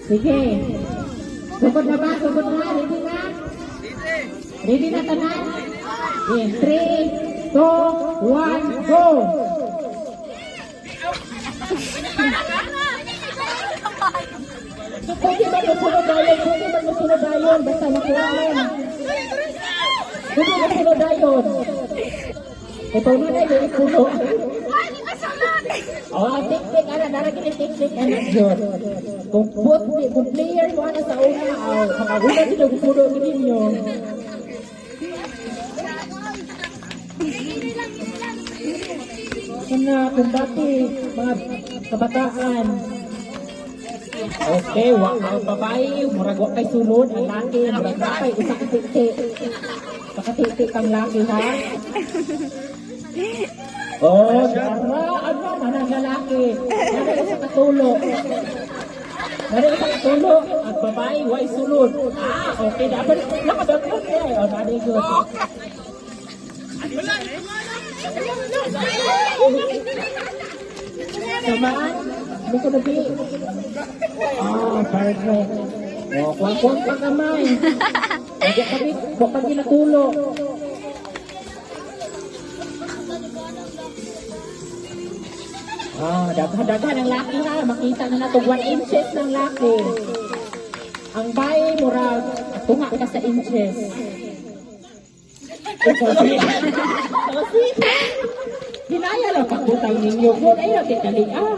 Sige. Sugod na ba? Sugod na? Ready na? Ready na tanan? In 3, 2, 1, go! Pwede ba musunod dayon? Pwede ba musunod dayon? Basta makuha mo. Pwede musunod dayon. Ito na na yung puno. Oh, ang teknik ana, nara gini teknik ana jud. Kung put, kung player mo ana sa una, oh, makaguna gid og puno gid ninyo. Kana kumbati mga kabataan. Okay, wa ang babae, murag wa kay sulod, ang laki, murag wa kay usa ka titi. Pakatiti kang laki ha. Oh, dara, ano, manang lalaki. Dara usa ka tulo. Dara usa ka tulo, ang babae way sulod. Ah, okay, dapat nakadagdag eh. Oh, nani good. Samaan? Ano ko nabi? Ah, perfect. Oh, kuwang-kuwang pa kamay. Hindi kami, huwag pa ginatulo. Ah, daghan-daghan ang laki ha. Makita na nato 1 inches ng laki. Ang bae, murag, tunga ka sa inches. Ikaw, si. Hinaya lang pagkutang ninyo. Kung ay natin ah.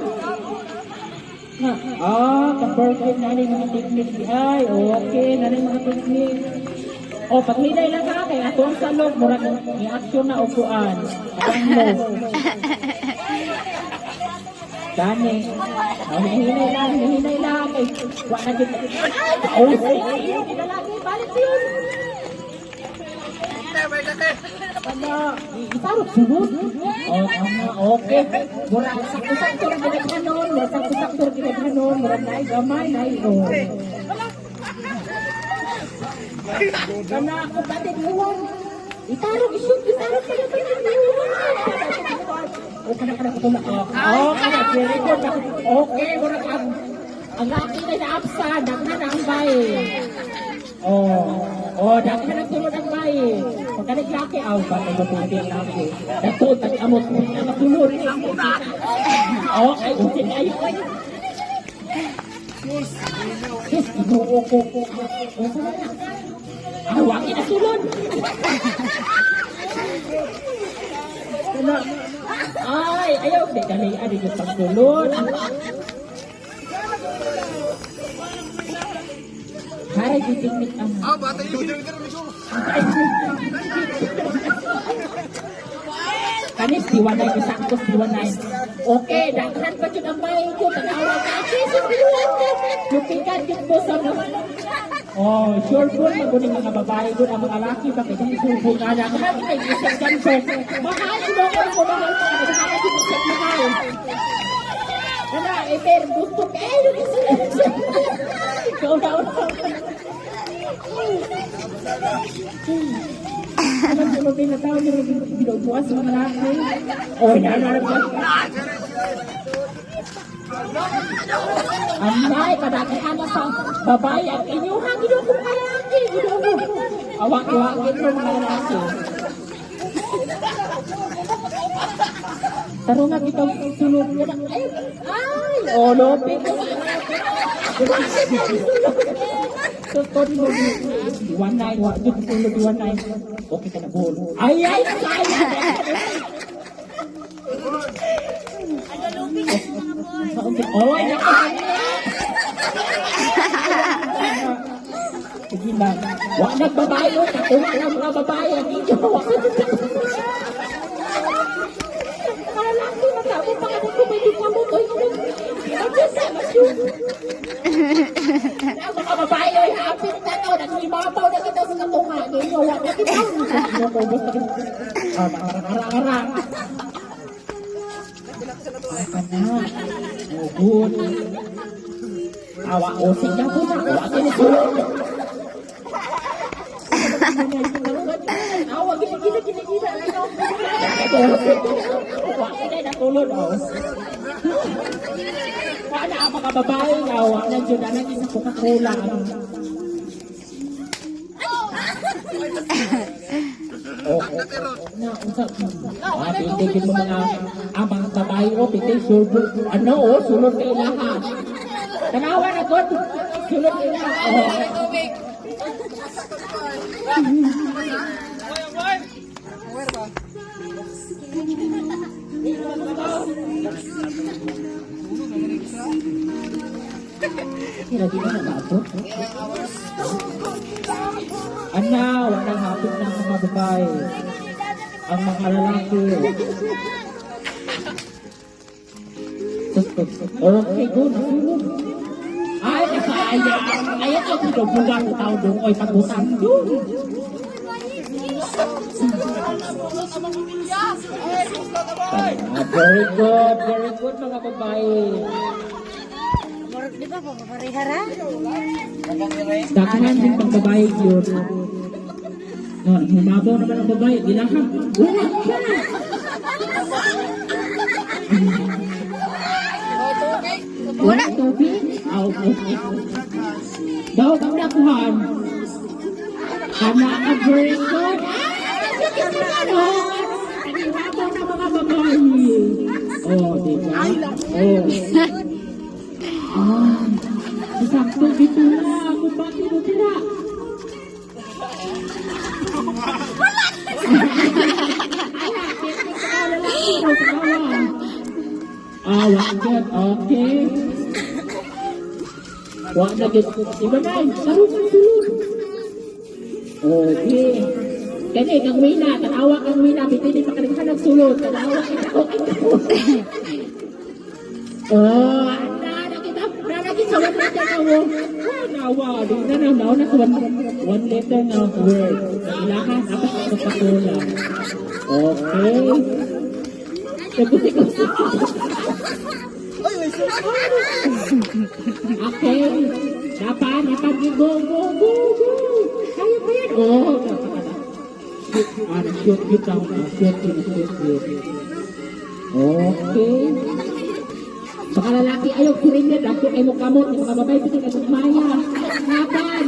Nga, ah, ka-perfect na rin mga technique. Ay, okay, na rin mga technique. O, paghinay lang ha, kay ato ang salog, murag i-action na upuan. Ang mo. Gani. Oh, hinay lang, hinay lang. Kay, wa na gid. Oh, sige, ginalagi, balik yun. Ano, isarot sulod. Oh, tama, okay. Murag sakto-sakto ra ginaghanon, murag sakto-sakto ra ginaghanon, murag naay gamay, naay oh. Kana ako pati diwan. Itarog ishoot, itarog pa yung diwan. O kana kana ko na. Oh, kana very good. Okay, murag ang laki na naapsa, daghan ang bay. Oh, oh, daghan ang sulod ang bay. Pagkanig laki, aw, batay mo puti ang laki. Dagto, tag amot na masulod. Oh, ay, usin ay. Sus, ginoo ko. Oh, sama na. Ah, waki na sulod. Ano? Ay, ayaw, di kami, adi ko pagsulod. Haray, gitingnik ang. Ah, bata yun. Kanis, diwanay, isaktos, diwanay. Okay, daghan pa jud ang bahay ko. Tanawa ka. Jesus, diwan ka. Lupikan jud mo sa mga. Oh, sure po, maguning mga babae ko ang mga laki, bakit ang subo ka na? Mahal kita yung isang ganso. Mahal, ginoo ko, mahal ka. Mahal ka, isang mahal. Ano, eh, pero gusto ka. Eh, yung isang Ikaw na, una. Ano, ano, pinatawag niyo, binubukas sa mga laki. Oh, na, na, na. Anay, kadaghan na sa babae ang inyuha, ginoo ko mga lalaki, ginoo ko. Awak-awak mo mga lalaki. Taro nga kitang sulod mo na. Ay, ay, oh, lopit. Sulod mo. 19, wa, jud sulod 19. Okay ka na bol. Ay, ay, ay, ay. Oy, naku. Sige lang. Wa nagbabae, oy. Katuwa lang mga babae. Ang inyo, wa ka dyan. Mga laki, magkabo pa ka kung may kamot. Oy, ano sa masyo? Ang mga babae, oy, hapit na to. Naghimapaw na kita sa katunga. Inyo, wa na kita. Ah, arang-arang. Kana. Oh, good. Awa, usig na po na. Awa, kinisulod. Awa, gina, gina, gina, gina. Awa, kina, natulod. Oh. Wala ang mga babae nga, wala dyan na isa Coca-Cola. Oh, na, unsa? Ah, pwede mo mga ang mga babae o pwede sulod ano oh, sulod kay laha. Tanawa na god. Sulod kay laha. Oh. Kira di na nakaabot. Ana, wala hapit na ang mga babae. Ang mga lalaki. Okay, go. Nasulod. Ay, nasayang. Ayan ang binubugan ko tao doon. Oy, pagutang doon. Ah, very good. Very good, mga babae. Di ba, paparehara? Daghan din pang babae yun. No, humabaw naman ang babae. Gilahang. Wala siya. Wala tubig. Aw, okay. Daw kang nakuhan. Kana ka very good. Ay, sige naman, oh. Humabaw na mga babae. Oh, di ba? Oh. Ah, sakto dito na. Kung bakit mo tira? Ah, wa good. Okay. Wa na gid. Iba na, karon ka sulod. Okay. Kani kang Wina, tanawa kang Wina, biti di pa ka nagsulod. Tanawa kita. Okay. Oh, ana nakita, na nakita sa 1 letter na wo. Nawa, di na na na na sa 1 letter na word. Ilahan apa sa Coca-Cola. Okay. Nagkusik-kusik. Okay. Dapat, dapat, go, go, go, go. Kaya pa yan. Oh, dapat. Shoot, ah, shoot, shoot, ah, shoot, shoot, shoot, shoot. Okay. Sa lalaki, ayaw kurin yan. Ako ay mo kamot. Yung mga babae, pwede ka maya. Laban.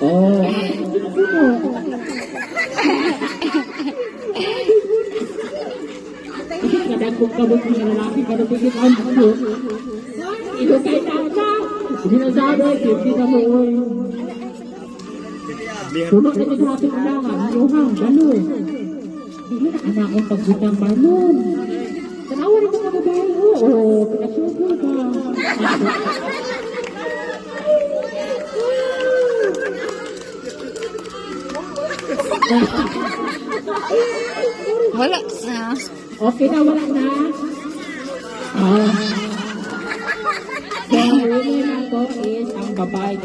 Oh. Puno. Kasi kadagkong kamot ng lalaki, pero pwede ka ang puno. Ilukay na ka. Sinasabi, hindi na mo. Puno na yung ating ulangan. Luhang, gano'n. Dili na anak akong pagbutang Marlon. Tanawa na mga babae. Oo, pinasugo ka. Wala. Ah. Okay na, wala na. Ah. So, winner na to is ang babae.